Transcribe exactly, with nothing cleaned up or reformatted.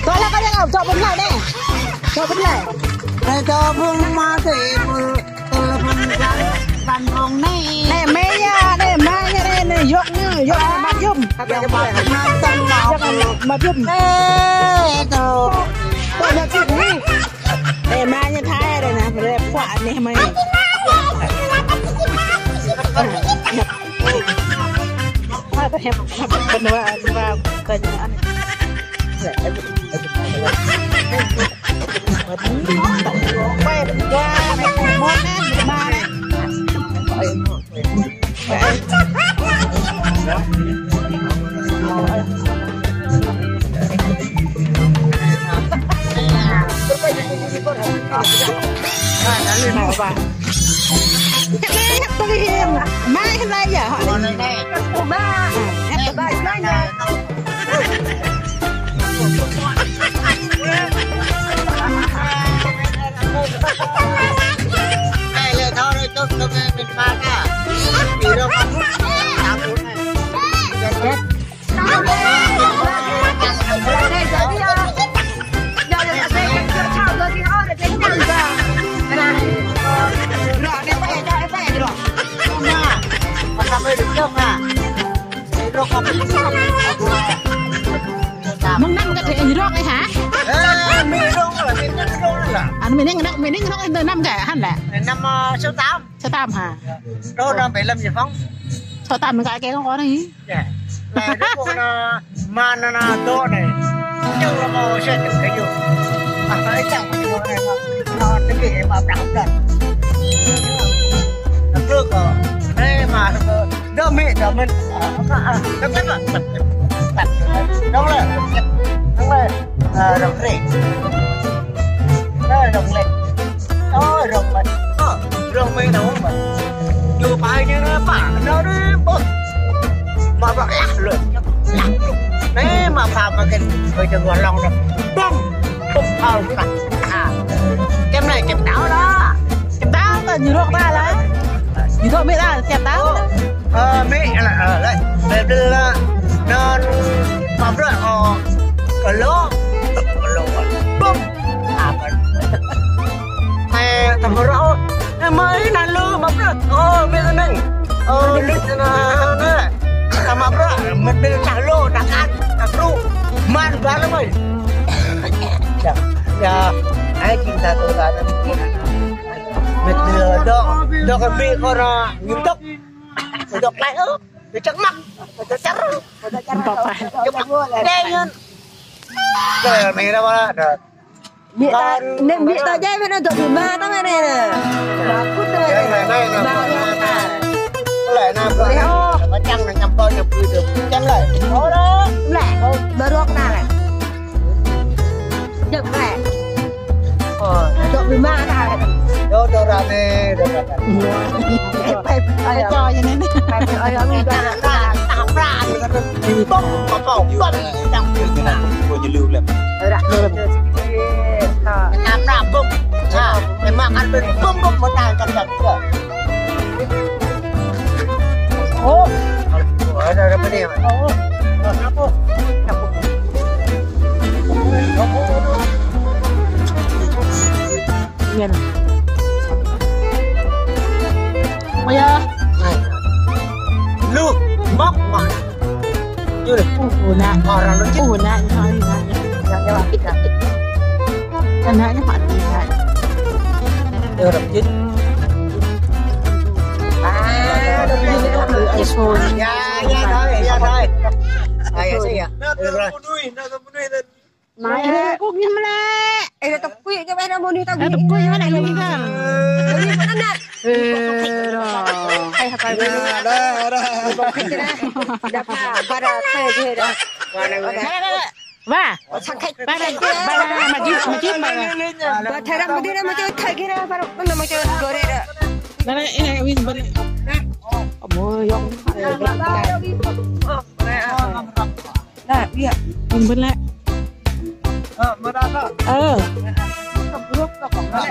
Tơlơi kơ yang, čŏk ƀơ̆n lĕ anai. Čŏk ƀơ̆n lĕ. Anai čŏk ƀơ̆n mă tơ, ƀơ̆n, tơlơi ƀơ̆n jang, ƀơ̆n ƀơ̆n anai. Anai mĕ ñu, anai mă ñu, anai, anai yŏk ñu, yŏk ñu mă yum. Yŏk ñu mă yum. Ê, tơ. Tơ mă yum anai. Ê, mă ñu Thái anai, anai, rep kuă anai mă. Mơ̆ng anăm kơ tơlơi ñu rŏk anai hă? Ơ, mĭn rŏk lah, mĭn rŏk lah. Anŭn mĭn rŏk, mĭn rŏk anăm kơ hăn lĕ. Năm, ơ, sáu tám. Sáu tám hă? Đô năm bảy lăm giải phóng. Sáu tám mơ̆ng kơ kơ kơ anai. Yă. Anai, đô kơ anai, mă anai, anai, đô anai. Čang lah mơ̆ sĕt čang kơ yua. Ă, anai čang kơ yua anai, mă. Anai, tơkĭ mă prăk đôč. Anai, đô kơ. Anai, mă, anai, đô. Dơ̆ng mĭn, dơ̆ng mĭn. Ơ, ơ, dơ̆ng mĭn, dơ̆ng mĭn. Dơ̆ng lĕ, dơ̆ng lĕ. Ơ, dơ̆ng lĕ. Ơ, dơ̆ng lĕ. Ơ, dơ̆ng mĭn. Ơ, dơ̆ng mĭn, dơ̆ng mĭn. Ñu pă ñu anai pă, anai rĭm ƀôh. Mă pă lah lĕ. Anai mă pă mă kĕn, ơi, čang gơlong dơ̆ng. Bơ̆ng, bơ̆ng, pă lah. Ă. Čem lĕ, čem tao lah. Čem tao, tơ ñu rŏk ta lah. Ñu rŏk mĭn lah, čem tao. Ơ, mĭn, ơ, ơ, lĕ, lĕ, lĕ, lĕ, anŭn, mă bruă, ơ, kơ lŏ, kơ lŏ, bơ̆ng, ă, bơ̆ng. Ơ, tơmơ̆ rŏ, ơ, mă anai lu, mă bruă, ơ, mĭn, mĭn, ơ, lĕ, anŭn, anŭn, tơmơ̆ bruă, mĭn, mĭn, čang lu, čang kăn, čang kru, mă bruă lĕ mơ̆. Yă, yă, ai, čing ta tơlơi anŭn. Mĭn, mĭn, dŏ, dŏ kơ mĭn kơ anŭn, ñu dŏ. Dŏ klai ôh, dŏ čang mă, dŏ čar. Papa. Čang mă. Dê ñun. Dê, mĭn ră wă, dê. Mĭn ta, anai mĭn ta jai mĭn dŏ rơma ta mĭn anai. Bakŭt ta mĭn anai. Anai, anai, anai. Lĕ anai, anai. Čang anai ñăm pơ ñăm pui dê. Čang lĕ. Ôh, lĕ. Lĕ. Baru kơnăl lĕ. Dŏ lĕ. Ơ. Dŏ rơma ta. Dŏ, dŏ rơma, dŏ rơma. Ơi, ơi, ơi, ơi, ơi, ơi, ơi. Bơ̆ng, bơ̆ng, bơ̆ng, bơ̆ng. Kơ ñu lu lĕ. Ră lu lĕ. Năm ră bơ̆ng. Ă, em mă kăn bơ̆ng, bơ̆ng, bơ̆ng, mơ̆ ta kăn kăn. Ôh. Ôh, ada, ada apa ni? Ôh. Ôh, kenapa? Kenapa? Ngăn. Ơ yă. Lu, mŏk, mŏk. Yua đi. Ơ, ană. Ơ, ană, ană, ană. Yang, yang, yang. Ană ñu mă. Yua, rơ̆k jĭt. Ă, rơ̆k jĭt. Yă, yă, thôi, yă, thôi. Ă, yă, sĭt yă. Yua, rơ̆k. Mai, ơ, kŭk ñu mă lĕ. Ơ, tơkui kơ ƀing ană mơnuih ta. Ơ, tơkui mă lĕ, ñu mă. Ơ, rơ̆k. Hai, hai, hai. Dah, dah, dah. Dah, dah, dah. Dah, dah, dah. Wă. Wă, wă, wă, mă jip, mă jip, wă. Wă, thai răm mă jip, mă jip, thai gih ră, wă, mă jip, gơ̆ ră. Dah, dah, ơ, win, wă. Ơ, mơ̆, yŏng. Ơ, ƀiă. Ƀing ƀơ̆n lĕ. Ơ, mơ̆ đa đa. Ơ. Ơ, ƀrư̆ đa kơ lĕ.